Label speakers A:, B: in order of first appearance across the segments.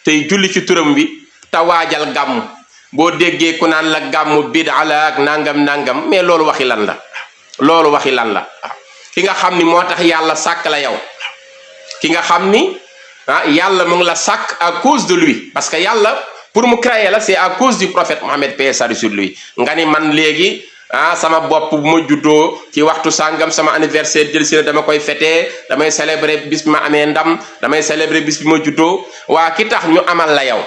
A: tey julli ci turam wi te waajal gàmm boo déggee ku naan la gàmm bid'a la ak nangam mais loolu waxi lan la loolu waxi lan la ki nga xam ni moo tax yàlla sàkk la yow ki nga xam ni yàlla mu ngi la sàkk à cause de lui parce que yàlla pour mu créer la c'est à cause du prophète Mohammed paix et salut sur lui nga ni man léegi sama bopp bu ma juddoo ci waxtu sàngam sama anniversaire jël si na dama koy fêter damay célébrer bis bi ma amee ndam damay célébrer bis bi ma juddoo waa ki tax ñu amal la yow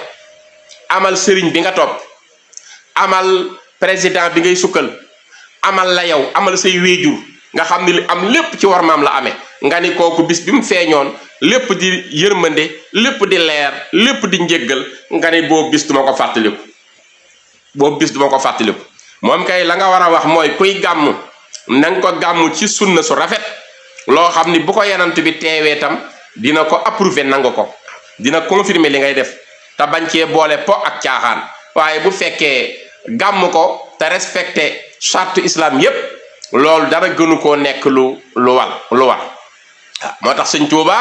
A: amal sëriñ bi nga topp amal président bi ngay sukkal amal la yow amal say wéejur nga xam ni li am lépp ci war maam la amee nga ni kooku bis bi mu feeñoon lépp di yërmande lépp di leer lépp di njéggal nga ni boo bis duma ko fàttaliku boobu bis duma ko fàttaliku moom kay la nga war a wax mooy kuy gàmm na nga ko gàmm ci sunna su rafet loo xam ni bu ko yenant bi teewee tam dina ko approuver nangu ko dina confirmer li ngay def te bañ cee boole po ak caaxaan waaye bu fekkee gàmm ko te respecté charte islam yépp loolu dara gënu koo nekk lu war moo tax sëñ Tuuba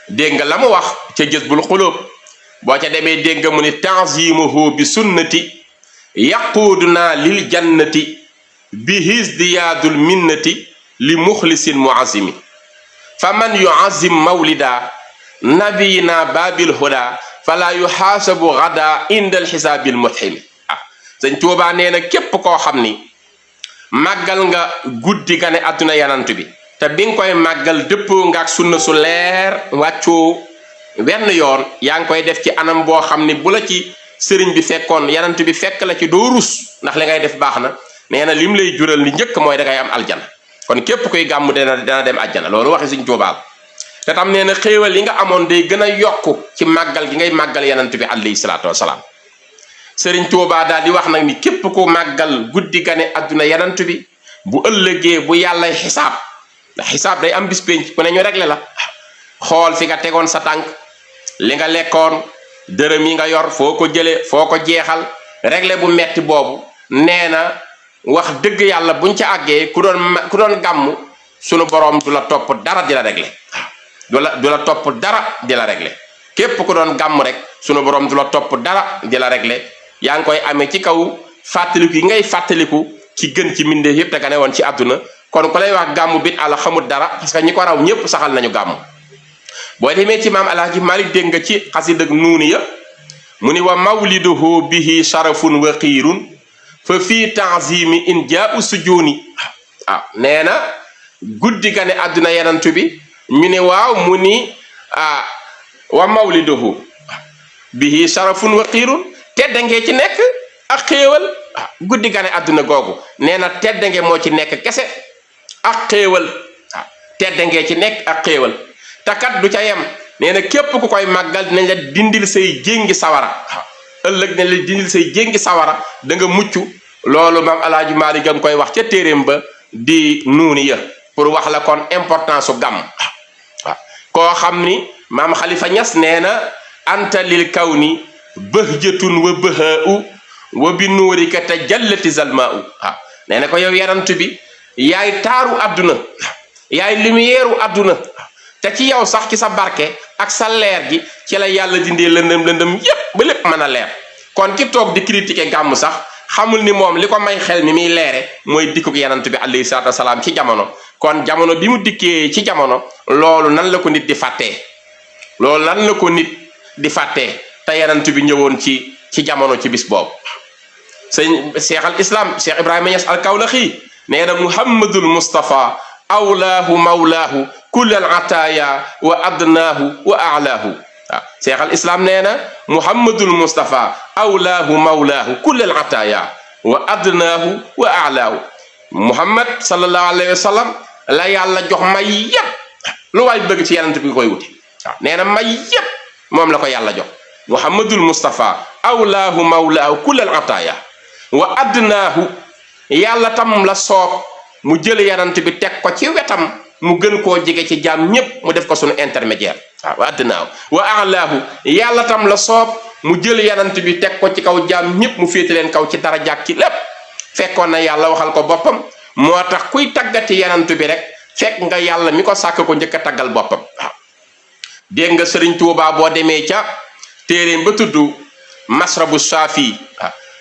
A: dégg nga la mu wax ca Jazbul Xulóob boo ca demee dégg nga mu ni tanzimuhu bi sunnati yaquuduna lil jannati bi hisdiyaadul minnati li muxlisin muazimi fa man yuazim mawlida nabiyina babil huda fala yuxaasabu gada indal xisaabil mutximi sëñ Tuuba nee na képp koo xam ni màggal nga guddi gane àdduna yanant bi te bi nga koy màggal dëppoo nga ak sunna su leer wàccoo wenn yoon yaa ngi koy def ci anam boo xam ni bu la ci sëriñ bi fekkoon yanant bi fekk la ci doo rus ndax li ngay def baax na nee na lim lay jural li njëkk mooy da ngay am aljana kon képp kuy gàmm dana dem aljana loolu waxi sëñ Tuuba te tam nee na xéewal yi nga amoon day gën a yokku ci màggal gi ngay màggal yanant bi alayhi salaatu wasalaam sëriñ Tuuba daal di wax nag ni képp ku màggal guddi gane àdduna yanant bi bu ëllëgee bu yàlla xisaab ndax xisaab day am bis penc ku ne ñu réglé la xool fi nga tegoon sa tànk li nga lekkoon dërëm yi nga yor foo ko jële foo ko jeexal réglé bu metti boobu nee na wax dëgg yàlla buñ ca àggee ku doon gàmm sunu borom du la topp dara di la réglé du la topp dara di la réglé képp ku doon gàmm rek sunu borom du la topp dara di la réglé yaa ngi koy amee ci kaw fàttaliku yi ngay fàttaliku ci gën ci mbindeef yëpp te gane woon ci àdduna kon ku lay wax gàmm bit àlla xamul dara parce que ñi ko raw ñëpp saxal nañu gàmm boo demee ci maam Alaaji Maalik dégg nga ci xasida nuuni ya mu ni wa mawliduhu bihi sharafun wa xiirun fa fii tanzimi in jaau sujooni nee na guddi gane àdduna yenantu bi ñu ne waaw mu ni wa mawliduhu bihi sharafun wa xiirun teddange ci nekk ak xéewal guddi gane àdduna googu nee na teddange moo ci nekk kese ak xéewal teddange ci nekk ak xéewal takat du ca yem nee na képp ku koy màggal dinañ la dindil say jéngi sawara ëllëg dinañ la dindil say jéngi sawara da nga mucc loolu maam Alaaji Maalik nga koy wax ca téeréem ba di nuuni ya pour wax la kon importance su gàmm koo xam ni maam Xalifa Ñas nee na anta lil kawni bëhjatun wa bëhaau wa bi nuurika te jallati zalmaau nee na ko yow yanant bi yaay taaru àdduna yaay lumière àdduna te ci yow sax ci sa barke ak sa leer gi ci la yàlla dindee lëndëm yépp ba lépp mën a leer kon ki toog di critiquer gàmm sax xamul ni moom li ko may xel mi muy leere mooy dikkuk yanant bi alayhi salaatu wasalaam ci jamono kon jamono bi mu dikkee ci jamono loolu nan la ko nit di fàttee loolu nan la ko nit di fàttee te yanant bi ñëwoon ci jamono ci bis boobu sëñ cheikh al islam cheikh Ibrahima Niass al Kawlaxi nee na muhammadul mustafa awlaahu mawlaahu kullal ataaya wa adnaahu wa alaahu cheikh al islam nee na muhammadul mustafa awlaahu mawlaahu kullal ataaya wa adnaahu wa alaahu muhammad sallallahu alayhi wa sallam la yàlla jox may yépp lu waay bëgg ci yanant bi koy wuti nee na may yépp moom la ko yàlla jox muhammadul mustafa awlaahu mawlaahu kullal ataaya wa adnaahu yàlla tam la soob mu jël yanant bi teg ko ci wetam mu gën koo jege ci jaam ñépp mu def ko sunu intermédiaire wa adnaahu wa alaahu yàlla tam la soob mu jël yanant bi teg ko ci kaw jaam ñépp mu féete leen kaw ci daraja ci lépp fekkoon na yàlla waxal ko boppam moo tax kuy taggati yanant bi rek fekk nga yàlla mi ko sàkk ko njëkk a taggal boppam dégg nga Sëriñ Tuubaa boo demee ca téeréem ba tudd masrabu shaafi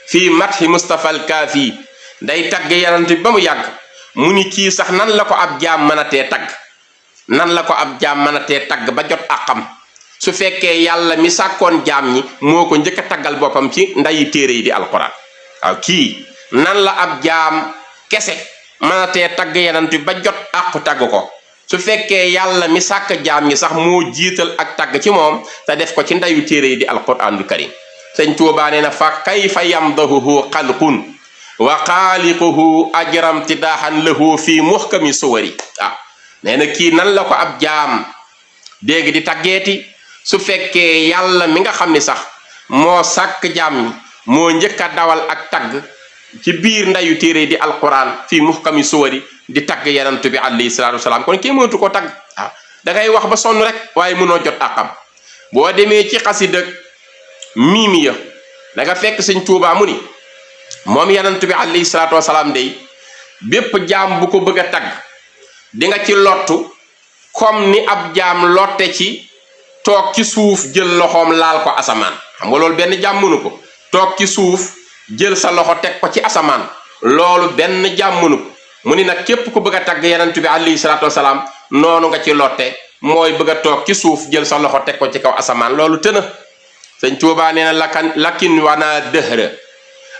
A: fii mathi Mustafa al Kaafi day tagg yonent bi ba mu yàgg mu ni kii sax nan la ko ab jaam mën a tee tagg nan la ko ab jaam mën a tee tagg ba jot àqam su fekkee yàlla mi sàkkoon jaam ñi moo ko njëkk a taggal boppam ci ndayi téere yi di alquran waaw kii nan la ab jaam kese mën a tee tagg yonent bi ba jot àqu tagg ko su fekkee yàlla mi sàkk jaam ñi sax moo jiital ak tagg ci moom te def ko ci ndayu téere yi di alquranul karim sëñ Tuubaa nee na fa kayfa yamdahuhu xalqun wa xaaliquhu ajram tidaaxan lahu fii muhkami suwari waaw nee na kii nan la ko ab jaam dégg di taggeeti su fekkee yàlla mi nga xam ni sax moo sàkk jaam ñi moo njëkk a dawal ak tagg ci biir ndayu téere di alquran fii muhkami suwari di tagg yonent bi alayhi salaatu wasalaam kon kii mënatu ko tagg waaw da ngay wax ba sonn rek waaye mënoo jot àqam boo demee ci xasida miimiya da nga fekk sëñ Tuubaa mu ni moom yonent bi alayhi salaatu wasalaam day bépp jaam bu ko bëgg a tagg di nga ci lottu comme ni ab jaam lotte ci toog ci suuf jël loxoom laal ko asamaan xam nga loolu benn jaam mënu ko toog ci suuf jël sa loxo teg ko ci asamaan loolu benn jaam mënu ko mu ni nag képp ku bëgg a tagg yonent bi alayhi salaatu wasalaam noonu nga ci lotte mooy bëgg a toog ci suuf jël sa loxo teg ko ci kaw asamaan loolu tëna sëñ Tuubaa nee na lakin wana dëhra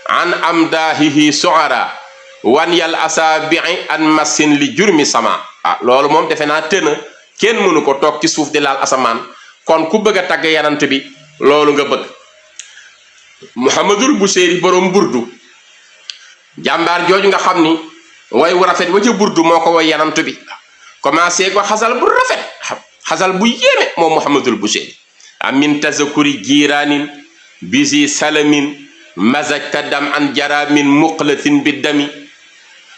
A: an amdaahihi suara wan yal asaabii an masin li jurmi sama loolu moom defe naa tëna kenn mënu ko toog ci suuf di laal asamaan kon ku bëgg a tagg yonent bi loolu nga bëgg Muhammadul Buseyri borom burdu jàmbaar jooju nga xam ni way wu rafet wa ca burdu moo ko way yonent bi commencé ko xasal bu rafet xasal bu yéeme moom Muhammadul Buseyri amin tazakuri jiiraanin bisi salamin mazajta dam an jara min muqlatin bi dami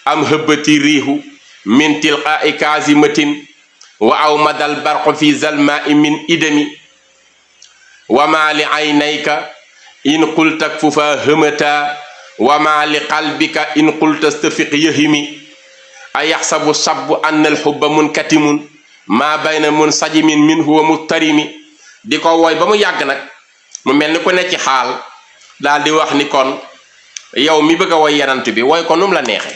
A: am hëbbati riihu min tilqaai kazimatin wa aw madal barqu fi zalmaai min idami wa ma li aynayka in qulta kfufa hëmata wa ma li qalbika in qulta stafiq yahimi a yaxsabu sabbu anna alxubba munkatimun ma bayna munsajimin minhu wa muttarimi di ko wooy ba mu yàgg nag mu mel ni ku ne ci xaal daal di wax ni kon yow mi bëgg a woy yonent bi wooy ko num la neexe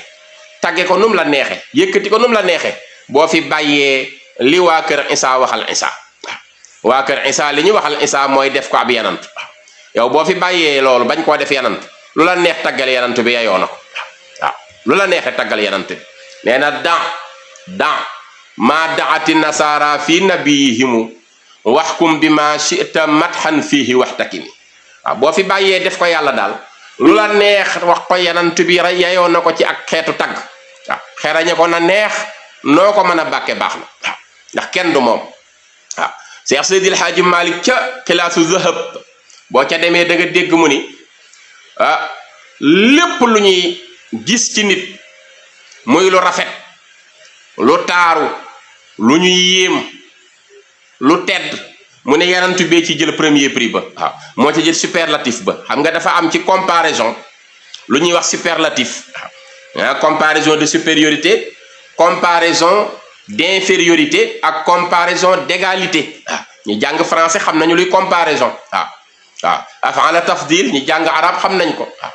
A: tagge ko num la neexe yëkkati ko num la neexe boo fi bàyyee li waa kër Isa waxal Isa waa kër Isa li ñu waxal Isa mooy def ko ab yonent yow boo fi bàyyee loolu bañ koo def yonent lu la neex taggal yonent bi yayoo na ko waaw lu la neexe taggal yonent bi nee na dan maa daati nasaara fi nabiyihimu waxkum bi ma chita matxan fiihi waxtakimi waaw boo fi bàyyee def ko yàlla daal lu la neex wax ko yonent bi yayoo na ko ci ak xeetu tagg waaw xerañe ko na neex noo ko mën a bàkke baax na waaw ndax kenn du moom waaw Seex Seydil Haaji Malik ca xilaasu zahab boo ca demee da nga dégg mu ni lépp lu ñuy gis ci nit muy lu rafet lu taaru lu ñuy yéem lu tedd mu ne yonent bee ci jël premier prix ba waaw moo ci jël superlatif ba xam nga dafa am ci comparaison lu ñuy wax superlatif waaw comparaison de supériorité comparaison d'infériorité ak comparaison d'égalité waaw ñu jàng français xam nañu luy comparaison waaw waaw af'ala tafdil ñu jàng arab xam nañ ko waaw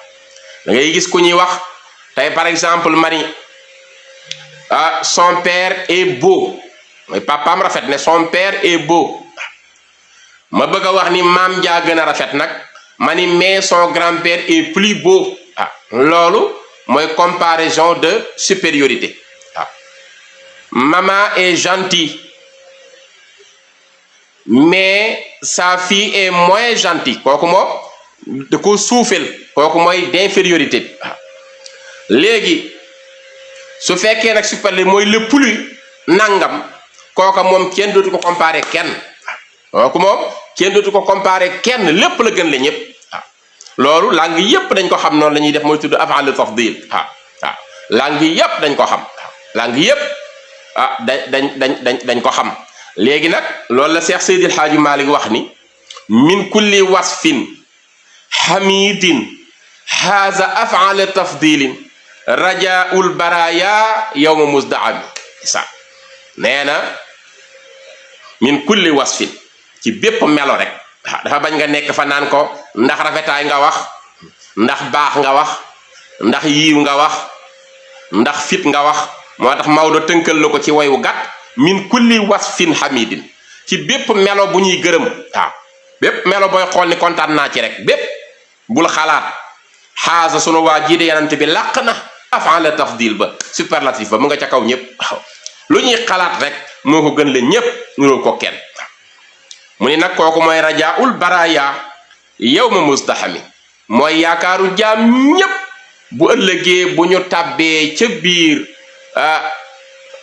A: da ngay gis ku ñuy wax tey par exemple mani son père est beau mooy papaam rafet ne son père est beau ma bëgg a wax ni maam jaa gën a rafet nag ma ni mais son grand-père est plus beau loolu mooy comparaison de supériorité waaw maman est gentille mais sa fille est moins gentille kooku moom da ko suufel kooku mooy d'infériorité bi waaw léegi su fekkee nag superlatif mooy le plus nangam kooka moom kenn dootu ko comparé kenn kooku moom kenn dootu ko comparé kenn lépp la gën la ñëpp waaw loolu langue yépp dañ ko xam noonu la ñuy def mooy tudd af'al tafdil waaw waaw langue yépp dañ ko xam waaw langue yépp dañ ko xam léegi nag loolu la Seex Seydil Haaji Malik wax ni min kulli wasfin hamidin haza af'al tafdilin rajaul baraya yawma musdaabi sa nee na min kulli wasfin ci bépp melo rek dafa bañ nga nekk fa naan ko ndax rafetaay nga wax ndax baax nga wax ndax yiiw nga wax ndax fit nga wax moo tax Maodo tënkal la ko ci woy wu gàtt min kulli wasfin hamidin ci bépp melo bu ñuy gërëm waaw bépp melo booy xool ni kontaan naa ci rek bépp bul xalaat xaasa sunu waa jii de yanante bi làq na af'ala tafdil ba superlatif ba mu nga ca kaw ñëpp waaw lu ñuy xalaat rek moo ko gën leen ñëpp nuroo ko kenn mu ni nag kooku mooy rajaul baraya yawma muzdahami mooy yaakaaru jaam ñëpp bu ëllëgee bu ñu tàbbee ca biir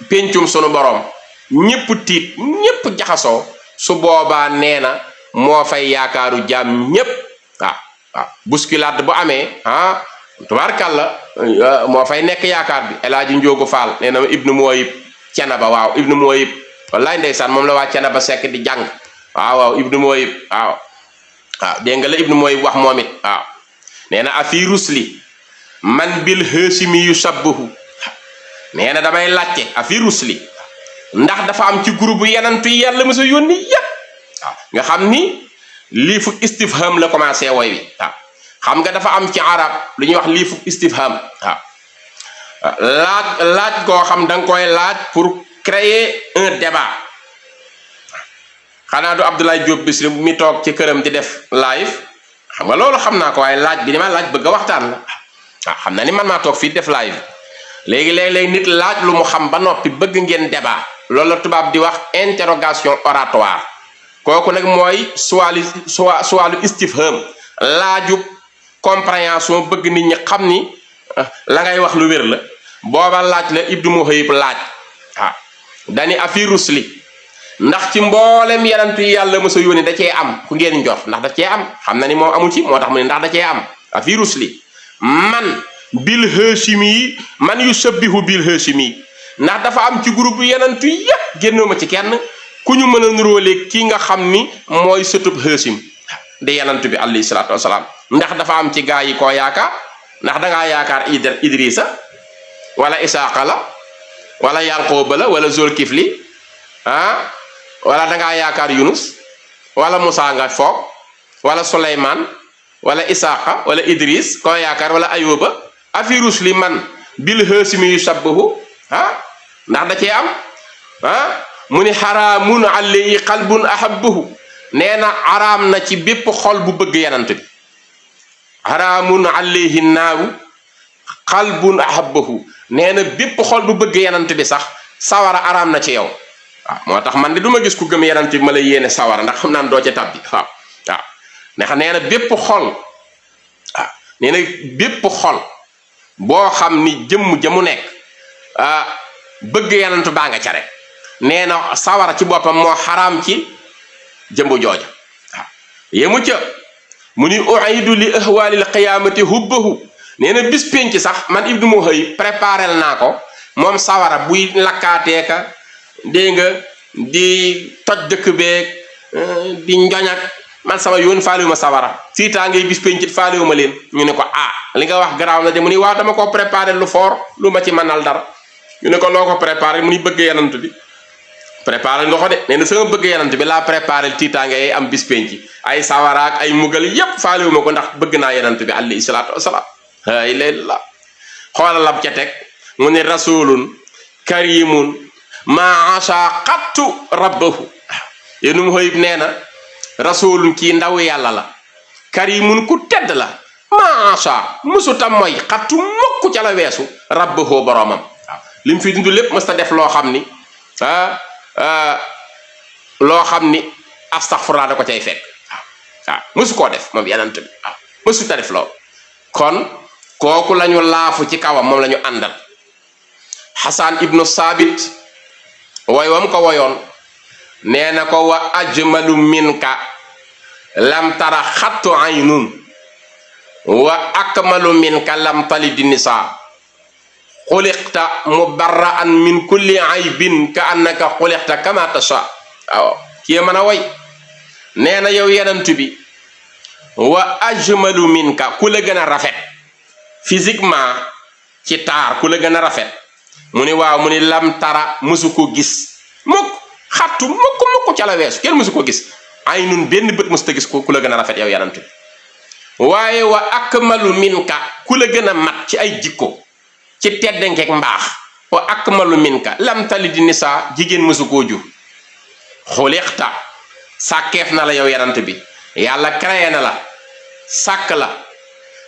A: péncum sunu borom ñëpp tiit ñëpp jaxasoo su boobaa nee na moo fay yaakaaru jaam ñëpp waaw bousculade bu amee tubaarkàlla moo fay nekk yaakaar bi El Hadji Njoogu Faal nee na ibnu Mooyib Cenaba waaw ibnu Mooyib wallaay ndeysaan moom la waa Cenaba Sekk di jàng waaw ibnu Mooyib waaw dégg nga la ibnu Mooyib wax moom it waaw nee na afi rusli man bil hashimi yu sabbahu nee na damay laajte afi rusli ndax dafa am ci groupe yenantu yàlla mësa yónni yépp waaw nga xam ni liifu istifham la commencé woy wi waaw xam nga dafa am ci arab lu ñuy wax liifu istifham waaw laaj goo xam da nga koy laaj pour créer un débat xanaa du Abdoulaye Diop Bichri mi toog ci këram di def live xam nga loolu xam naa ko waaye laaj bi ni ma laaj bëgg a waxtaan la waaw xam na ni man maa toog fii def live léegi léeg-léeg nit laaj lu mu xam ba noppi bëgg ngeen débat loolu la tubaab di wax interrogation oratoire kooku nag mooy suwaalu istifham laajub compréhension bëgg nit ñi xam ni la ngay wax lu wér la booba laaj la Ibnu Muhayib laaj waaw dani afi rusli ndax ci mboolem yenantu yi yàlla mësa yónni da cee am ku ngeen njort ndax da cee am xam na ni moom amu ci moo tax mu ne ndax da cee am afi rusli man bil hashimi yi man yu sabbihu bil hashimi yi ndax dafa am ci groupe yenantu yépp génnoo ci kenn ku ñu mën a nuróolee kii nga xam ni mooy sëtub hashim di yenantu bi alayhi salaatu wasalaam ndax dafa am ci gaa yi koo yaakaar ndax dangaa yaakaar Idrissa wala Isaaqa la wala Yanqooba la wala Zolkifli wala dangaa yaakaar Yunus wala Musaa nga foog wala Suleymaan wala Isaaqa wala Idris koo yaakaar wala Ayuba afi rusli man bil hashimi yu sabbahu ndax da cee am mu ni xaraamun alayhi qalbun ahabbahu nee na araam na ci bépp xol bu bëgg yenant bi xaraamun alayhi naaru qalbun ahabbahu nee na bépp xol bu bëgg yenant bi sax sawara araam na ci yow waaw moo tax man de du ma gis ku gëm yenant bi ma la yéene sawara ndax xam naan doo ca tabbi waaw ndax nee na bépp xol waaw nee na bépp xol boo xam ni jëmm jëmu nekk bëgg yenant baa nga ca rek nee na sawara ci boppam moo xaraam ci jëmbu jooja waaw yemu ca mu ni uidu li ahwalil qiyamati hubbahu nee na bis penc sax man Ibnu Muhayib préparel naa ko moom sawara buy lakkaateeka dégg nga di toj dëkk beeg di njoñak man sama yoon faaliwu ma sawara siitaa ngay bis pencit faaliwu ma leen ñu ne ko li nga wax garaaw na de mu ni waaw dama ko préparé lu fort lu ma ci mënal dara ñu ne ko loo ko préparé mu ni bëgg yenant bi préparé nga ko de nee na sama bëgg yenant bi laa préparé tiitaange ay am bis penc ay sawaraak ay mugal yépp faaliwu ma ko ndax bëgg naa yenant bi alayhi salaatu wasalaam hay la xoolal lab ca teg mu ni rasulun karimun ma asha qattu rabbahu Ibnu Muhayib nee na rasulun kii ndaw yàlla la karimun ku tedd la ma asha musutam mooy xattu mokk ca la weesu rabbahu boromam waaw li mu fi dund lépp mës ta def loo xam ni astaghfirullah da ko cay fekk waaw mësu koo def moom yenant bi waaw mësu ta def loolu kon kooku lañu laafu ci kawam moom lañu àndal Xasan ibnu Saabit woy wam ko woyoon nee na ko wa ajmalu minka lam tara xattu aynun wa akmalu minka lam talidi nisa xuliqta mubarra'an min kulli aybin ka annaka xuliqta kama tasha waaw kii mën a woy nee na yow yenantu bi wa ajmalu minka ku la gën a rafet physiquement ci taar ku la gën a rafet mu ni waaw mu ni lam tara mësu ko gis mukk xattu mukk ca la weesu kenn mësu ko gis aynun benn bët musta gis ku la gën a rafet yow yanant bi waaye wa akmalu minka ku la gën a mat ci ay jikko ci teddankeek mbaax wa akmalu minka lam talidi nisa jigéen mësu koo jur xuliqta sàkkeef na la yow yanant bi yàlla créé na la sàkk la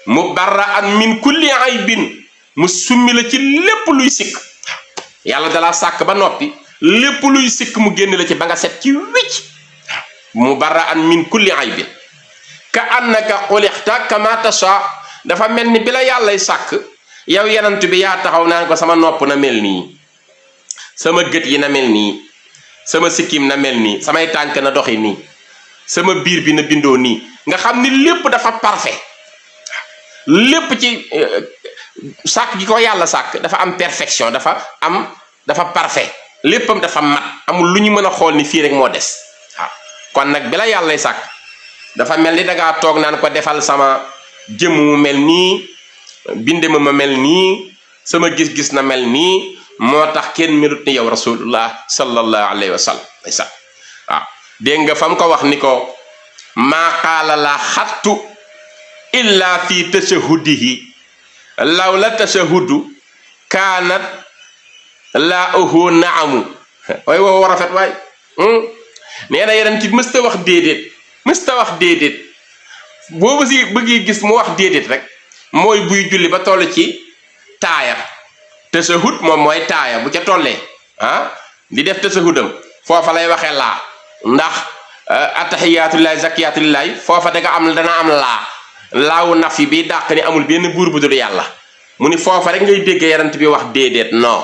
A: mubarra'an min kulli aybin mu summi la ci lépp luy sikk yàlla dalaa sàkk ba noppi lépp luy sikk mu génn la ci ba nga set ci wicc mubarra'an min kulli aybin ka annaka xuliqta kama tasha dafa mel ni bi la yàllay sàkk yow yanant bi yaa taxaw naan ko sama nopp na mel nii sama gët yi na mel nii sama sikkim na mel nii samay tànk na doxi nii sama biir bi na bindoo nii nga xam ni lépp dafa parfait lépp ci sàkk gi ko yàlla sàkk dafa am perfection dafa parfait léppam dafa mat amul lu ñu mën a xool ni fii rek moo des waaw kon nag bi la yàllay sàkk dafa mel ni dangaa toog naan ko defal sama jëmm mu mel nii binde ma mel nii sama gis-gis na mel nii moo tax kenn melut ni yow rasulullah sallallahu alayhi wa sallam waaw dégg nga fa mu ko wax ni ko maa qaala la xattu illa fi tashahudihi law la tashahudu kaanat laa uhu naamu way woo rafet waay nee na yeneen ci mësta wax déedéet boobu si bëggee gis mu wax déedéet rek mooy buy julli ba toll ci taaya tashahud moom mooy taaya bu ca tollee di def tashahudam foofa lay waxee laa ndax attahiyaatulillahi zakiyatulillahi foofa dana am laawu nafi bi dàq ni amul benn buur bu dul yàlla mu ni foofa rek ngay dégg yarant bi wax déedéet non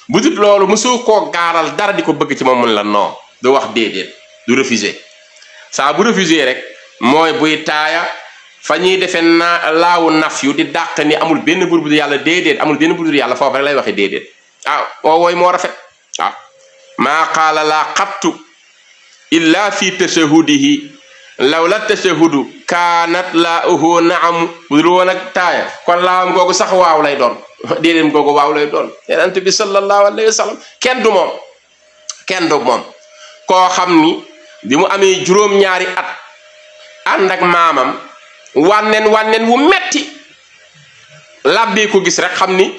A: bu dul loolu mosoo koo gaaral dara di ko bëgg ci moom mun la non du wax déedéet du refuser saa bu refuser rek mooy buy taaya fa ñuy defee laawu naf yu di dàq ni amul benn buur bu dul yàlla déedéet amul benn buur bu dul yàlla foofa rek lay waxee déedéet wooy moo rafet maa qaala laa xattu illa fi tashahudihi law la tashahudu kaanat laa uhu naam bu dul woon ak taaya kon laawam googu sax waaw lay doon déedéem googu waaw lay doon yonent bi sallallahu alayhi wa sallam kenn du moom koo xam ni bi mu amee juróom-ñaari at ànd ak maamam wànneen wu metti labbe ko gis rek xam ni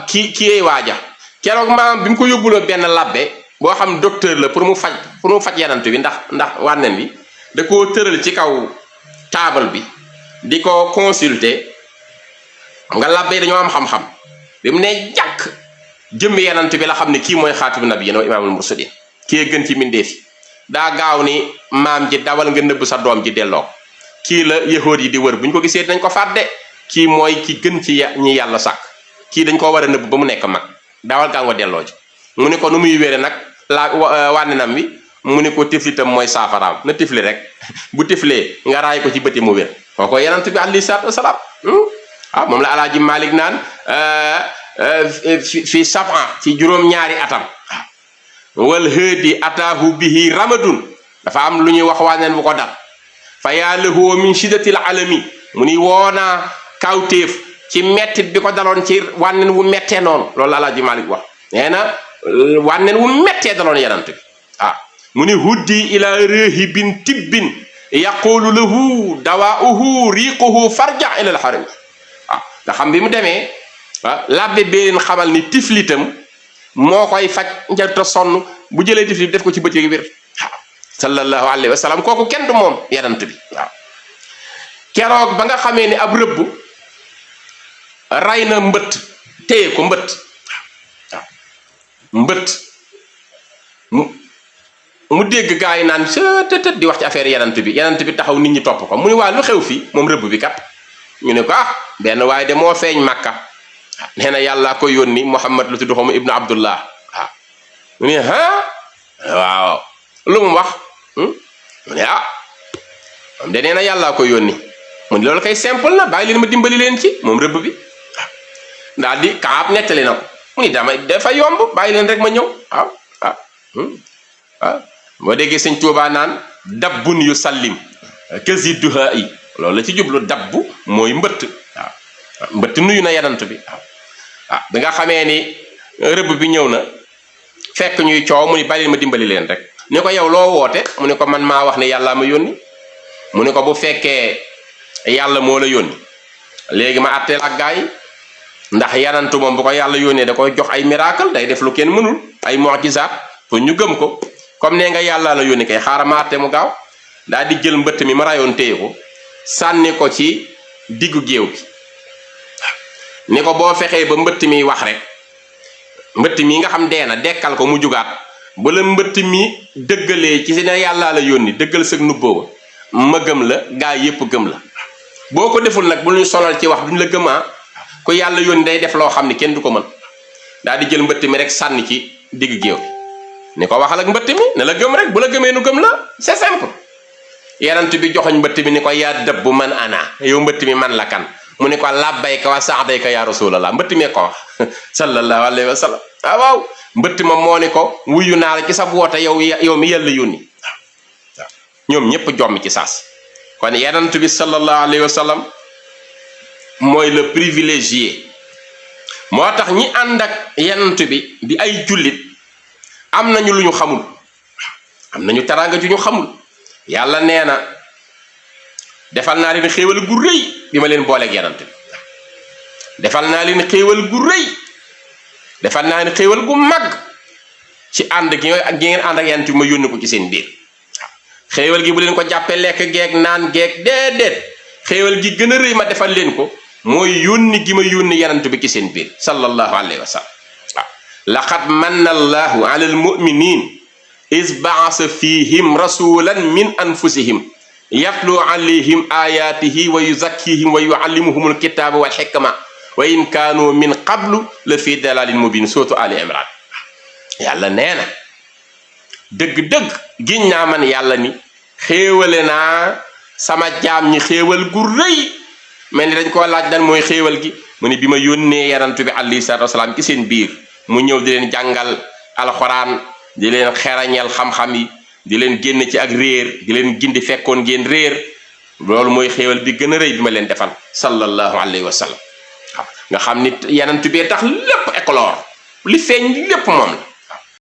A: kii waaja keroog maamam bi mu ko yóbbuloo benn labbe boo xam docteur la pour mu faj yanant bi ndax wànneen bi da koo tëral ci kaw taabal bi di ko consulter nga labbe dañoo am xam-xam bi mu ne jàkk jëmmi yanant bi la xam ne kii mooy xaatimu nabiyyiin wa imaamul mursaliin kii gën ci mbindeef yi daa gaaw ni maam ji dawal nga nëbb sa doom ji delloo kii la yahood yi di wër bu ñu ko gisee dinañ ko fàtte kii mooy ki gën ci ñi yàlla sàkk kii dañ koo war a nëbb ba mu nekk mag dawal gaa nga delloo ji mu ni ko nu muy wére nag wànnenam wi mu ni ko tiflitam mooy saafaraam na tifli rek bu tiflee nga raay ko ci bëti mu wér kooko yanant bi alayhi salaatu wasalaam moom la alaaji Malik naan fi safa ci juróom-ñaari atam wal hëdi ataahu bihi ramadun dafa am lu ñuy wax wànneen bu ko dal fa yaa lahu min shiddatil alami mu ni woonaa kawtéef ci mettit bi ko daloon ci wànneen wu mettee noonu loolu la alaaji Malik wax nee na wànneen wu mettee daloon yanant bi mu ni huddi ila rahibin tibbin yaqulu lahu dawaa'uhu riiquhu farja ila al haram nga xam bi mu demee labbe béerin xamal ni tiflitam moo koy faj njarta sonn bu jëlee tifli def ko ci bët yi wér sallallahu alayhi wa sallam kooku kenn du moom yanant bi keroog ba nga xamee ni ab rëbb ray na mbëtt téye ko mbëtt mu dégg gaa yi naan tët di wax ci affaire yanant bi taxaw nit ñi topp ko mu ni waa lu xew fii moom rëbb bi kat ñu ne ko benn waaye de moo feeñ Makka nee na yàlla ko yónni Muhammad lu tudd xamu ibnu Abdullah mu ne waaw lu mu wax mu ne moom de nee na yàlla ko yónni mu ne loolu kay simple na bàyyi leen ma dimbali leen ci moom rëbb bi daal di Kaab nettali na ko mu ni dafa yomb bàyyi leen rek ma ñëw boo déggee sëñ Tuubaa naan dabbun yu sallim kësi duha yi loolu la ci jublu dabbu mooy mbëtt mbëtt nuyu na yanant bi bi nga xamee ni rëbb bi ñëw na fekk ñuy coow mu ni bàyyi ma dimbali leen rek ne ko yow loo woote mu ne ko man maa wax ne yàlla ma yónni mu ne ko bu fekkee yàlla moo la yónni léegi ma àtteel ak gaa yi ndax yanantu moom bu ko yàlla yónnee da koy jox ay miracle day def lu kenn mënul ay mu'jizaat pour ñu gëm ko comme nee nga yàlla la yónni kay xaaral ma àtte mu gaaw daa di jël mbëtt mi ma rayoon téye ko sànni ko ci diggu géew bi ni ko boo fexee ba mbëtt mi wax rek mbëtt mi nga xam dee na dekkal ko mu jugaat bu la mbëtt mi dëggalee ci ne yàlla la yónni dëggal sëg nubboo ma gëm la gaa yépp gëm la boo ko deful nag bu ñu sonal ci wax duñ la gëmaa ku yàlla yónni day def loo xam ne kenn du ko mën daal di jël mbëtt mi rek sànni ci digg géew bi ni ko waxal ak mbëtt mi ne la gëm rek bu la gëmee nu gëm la c'est simple yenant bi joxoñ mbëtt mi ni ko yaa dëbb man ana yow mbëtt mi man la kan mu ni ko labbayka wa sa'dayka ya rasulallah mbëtt mi ko wax sallallahu alayhi wa sallam waaw mbëtt ma moo ni ko wuyu naa la ci sa woote yow mi yàlla yónni waaw ñoom ñëpp jommi ci saas kon yenant bi sallallahu alayhi wa sallam mooy le privilégié moo tax ñi ànd ak yenant bi di ay jullit am nañu lu ñu xamul am nañu teraanga ju ñu xamul yàlla nee na defal naa leen xéewal gu rëy bi ma leen booleeg yenant bi defal naa leen xéewal gu rëy defal naa leen xéewal gu mag ci ànd gi ngeen ànd ak yenant bi ma yónni ko ci seen biir xéewal gi bu leen ko jàppee lekk geeg naan geeg déedéet xéewal gi gën a rëy ma defal leen ko mooy yónni gi ma yónni yenant bi ci seen biir sallallahu alayhi wa sallam waaw laqad manna allahu ala almuminin is baasa fihim rasulan min anfusihim yatlu alayhim ayatihi wa yuzakkihim wa yuallimuhum alkitaba wal hikma wa in kaanu min qablu la fi dalalin mubin sootu ali imran yàlla nee na dëgg-dëgg giñ naa man yàlla ni xéewale naa sama jaam ñi xéewal gu rëy mel ni dañ koo laaj dan mooy xéewal gi mu ni bi ma yónnee yarantu bi alayhi salaatu wasalaam ci seen biir mu ñëw di leen jàngal alxuraan di leen xerañal xam-xam yi di leen génn ci ak réer di leen gindi fekkoon ngeen réer loolu mooy xéewal bi gën a rëy bi ma leen defal sallallahu alayhi wa sallam nga xam ni yarantu bee tax lépp éclore li feeñ lépp moom la